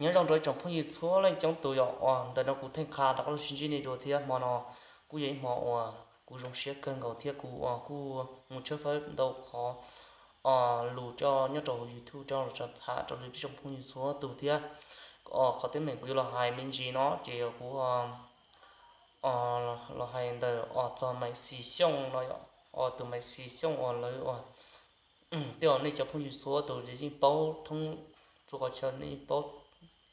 Nyob zoo rau ib tsoom phooj ywg txhua leej coob tus yom, uas ntawm no kuv theej qha rov qab los sib ntsib nej dua thiab. Hmo no kuj yog ib hmo uas kuv zoo siab kawg nkaus thiab kuv uas kuj mus tshawb fawb ntau qhov lus coj nyob rau hauv YouTube coj los tham rau lwm tsoom phooj ywg txhua tus thiab. Qhov teeb meem kuv yuav los hais me ntsis no ces kuv los hais ntawm os txog Maiv Xis Xyooj no yom, os tus Maiv Xis Xyooj uas lawv uas tej uas nej cov phooj ywg txhua tus yeej paub thoob txhua qhov chaw, nej yeej paub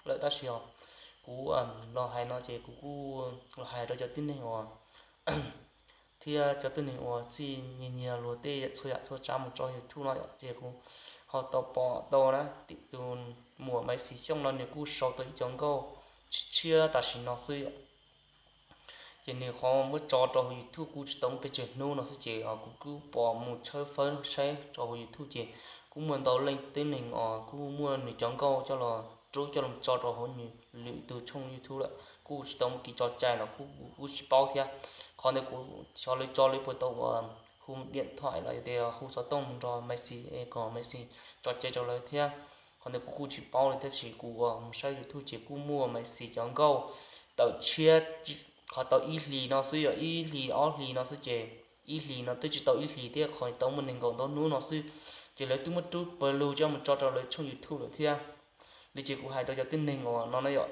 lawm tab sis os kuv los hais no ces kuv kuj los hais rau cov tib neeg uas thiab cov tib neeg uas txij nyiag nyiag luag tej txhua yam txhua tsav mus tso YouTube no yom, ces kuv ho tau pom tau na, tim tus muam Maiv Xis Xyooj no nws kuj sau tau ib cov nkauj tshiab tam sim no xwb yom. Ces nws qhov muab tso rau hauv YouTube kuj tsis tau muaj pes tsawg hnub no xwb ces kuv kuj pom mus tshawb fawb saib rau hauv YouTube ces kuj muaj ntau leej tib neeg os kuj muaj nws cov nkauj coj los rub coj los tso rau hauv nws lwm tus tshooj YouTube lawm, kuj tsis tau muaj kev tso cai los kuj tsis paub thiab. Qhov ntawd kuv xyov lawv tso lawv puas tau uas hu diam thawm los yog tias hu xov tooj mus nrog Maiv Xis es kom Maiv Xis tso cai rau lawv thiab. Qhov ntawd kuv kuj tsis paub li tab sis kuv uas mus saib YouTube ces kuj muaj Maiv Xis cov nkauj tawm tshiab, qhov tau ib hlis no xwb yom, ib hlis ob hlis no xwb ces ib hlis no twb tsis tau ib hlis thiab qhov tau muaj nees nkaum ntau hnub no xwb ces lawv twb muab rub pawg lug coj mus tso rau lawv tshooj YouTube lawm thiab. Li ces kuv hais rau cov tib neeg uas no na yom,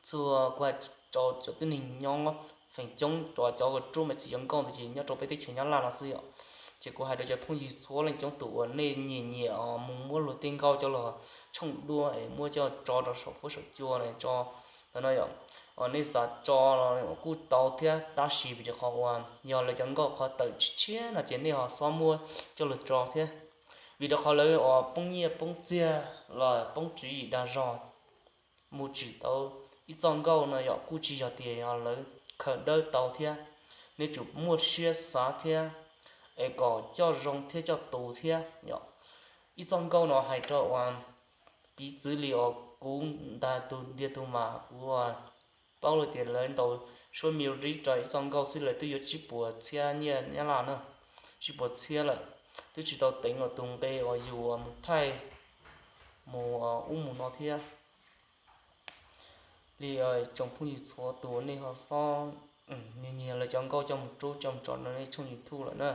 txhua kuv hais rau cov tib neeg nyob feem coob cov uas rub Maiv Xis cov nkauj ntawd ces nyob rau peb teb chaws Nyab Laj no xwb yom. Ces kuv hais rau cov phooj ywg txhua leej coob tus uas nej nyiam nyiam mus muab luag tej nkauj coj los tshooj duab es muab coj tso rau saum fuab saum cua no tso, no yom, nej xav tso los kuj tau thiab tab sis vim rau qhov uas yog lawv cov nkauj qhov tawm tshiab no ces nej ho xob muab coj los tso thiab. Vim rau qhov lawv uas poob nyiaj poob txiag los poob tswv yim dag zog mus tsim tau ib txoj nkauj no yom, kuj tsis yog tias yog lawv khaws dawb tau thiab. Nej tsum muaj siab xav thiab es kom coj zoo thiab coj tus thiab yom. Ib txoj nkauj no hais rau uas piv txwv li uas kuv ntag tus ntiag tug mas kuv paub lawm tias lawv ntaus suab music rau ib txoj nkauj xwb lawv twb yuav tsib puas txhiab nyiaj Nyab Laj na, tsib puas txhiab lawm, twb tsis tau teev los tus nqe uas yus mus thaij mus ub mus no thiab. Li tsoom phooj ywg txhua tus nej ho xob nyiag nyiag lawv cov nkauj coj mus rub coj mus tso rau nej tshooj YouTube lawm na.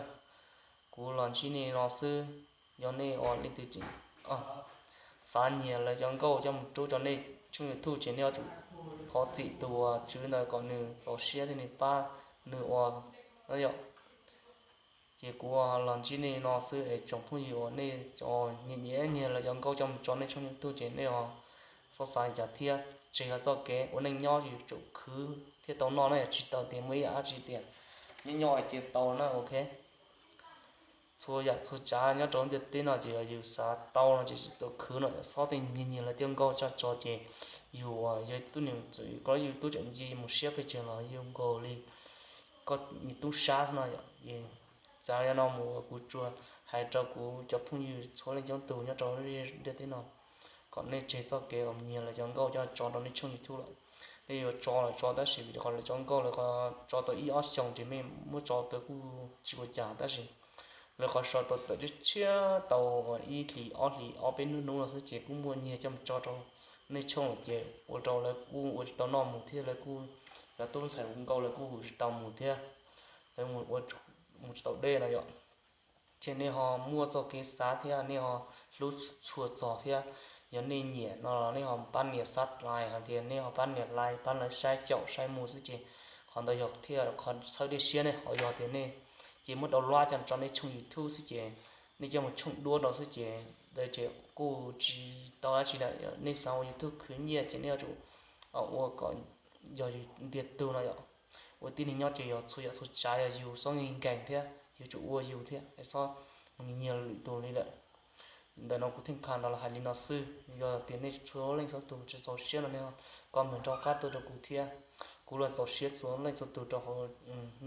Kuv los ntsib nej no xwb, yog nej uas leej twg xav nyiag lawv cov nkauj coj mus rub rau nej tshooj YouTube ces nej yuav tsum thov txim tus uas tswv ntawd kom nws txaus siab thiab nws pab nws ua no yom. Ces kuv los ntsib nej no xwb es tsoom phooj ywg uas nej nyiag nyiag lawv cov nkauj coj mus tso nej tshooj YouTube ces nej xob xav cas thiab, tseg txoj kev ua neej nyob yus tsum khwv thiaj tau noj na, yog tsis tau tias muaj ib yam dab tsi tias nyob nyob hais tias tau na, ok. Txhua yam txhua tsav nyob rau ntiaj teb no ces yog yus xav tau no ces tsis tau khwv no, xob tej nyiag nyiag lawv cov nkauj coj tso ces yus uas yog tub neeg txwm ko yus tub tseem nci mus siab pes tsawg los yus nkaus li koj tub sab no yom. Txawm yog no mus kuv tsuas hais rau kuv cov phooj ywg txhua leej coob tus nyob rau ntiaj teb no kom nej tseg txoj kev uas nyiag lawv cov nkauj coj tso rau nej tshooj YouTube lawm. Nej yuav tso los tso tab sis vim qhov lawv cov nkauj lawv qhov tso tau ib ob xyoos ces mej muab tso tau kuj tsis ua cas tab sis lawv qhov sau tau tawm tshiab tshiab tau ib hlis ob hlis ob peb hnub hnub no xwb ces kuj muaj nyiag coj mus tso rau nej tshooj lawm ces ua rau lawv kuj ua tsis tau noj mus thiab lawv kuj, lawv tub ntxhais hluas nkauj lawv kuj hu tsis tau mus thiab, lawv mus tsis tau deb no yom. Ces nej ho muaj txoj kev xav thiab nej ho hlub tshua txog thiab, yog nej nyiam no los nej ho pab nias subscribe hais tias nej ho pab nias like pab lawv saib caum saib mus xwb ces qhov ntawd yog thiaj qhov txhawb dej siab ne. Ho yog tias nej ces muab download coj tso nej tshooj YouTube xwb ces nej coj mus tshooj duab rau xwb ces ntawd ces kuj tsis tau dab tsi lawm. Nej xav ua YouTube khwv nyiaj ces nej yuav tsum ua kom yog yus ntiag tug no yom, ua tib neeg nyob ces yog txhua yam txhua tsav yog yus xob nkees thiab yus tsum ua yus thiab es xob mus nyiag lwm tus li lawm. Ntawm no kuv theej qha nrog los hais li no xwb, yog tias nej txhua leej txhua tus tsis txaus siab no nej comment rau qab tuaj rau kuv thiab. Kuv los txaus siab txhua leej txhua tus rau hauv,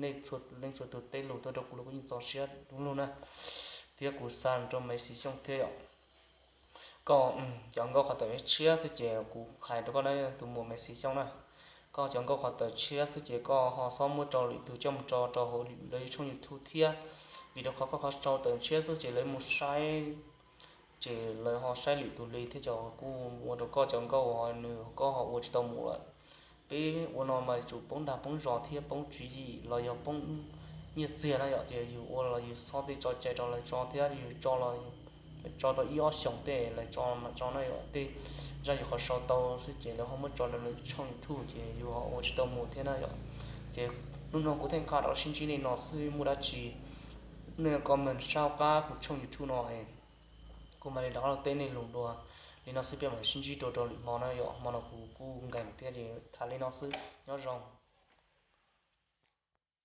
nej txhua leej txhua tus teb lus tuaj rau kuv los kuv yeej txaus siab lug na. Thiab kuv xa rau Maiv Xis Xyooj thiab yom. Koj cov nkauj qhov tawm tshiab xwb ces kuv hais rau koj na tus muam Maiv Xis Xyooj na, koj cov nkauj qhov tawm tshiab xwb ces koj ho xob muab rau lwm tus coj mus tso rau hauv lawv tshooj YouTube thiab, vim rau qhov koj qhov tso tawm tshiab xwb ces lawv mus saib ces lawv ho saib lwm tus li thiab, cov kuj ua rau koj cov nkauj nws koj ho ua tsis tau mus lawm. Peb ua no mas yuav tsum poob dag poob zog thiab poob tswv yim los yog poob nyiaj txiag na yom, ces yus ua los yus txhob tej tso cai rau lawv tso thiab, yus tso los tso tau ib ob xyoos tej lawv tso mam tso na yom. Tej zaj yus qhov sau tau xwb ces lawv ho muab tso rau lawv tshooj YouTube ces yus ho ua tsis tau mus thiab na yom. Ces hnub no kuv thiaj nqa rau sib ntsib li no xwb, muaj dab tsi nej comment sab qab kuv tshooj YouTube no, kuv mam li rov qab los teb nej lus dua. Li no xwb peb mam sib ntsib dua rau lwm hmo na yom. Hmo no kuv kuj nkees thiab ces tham li no xwb, nyob zoo.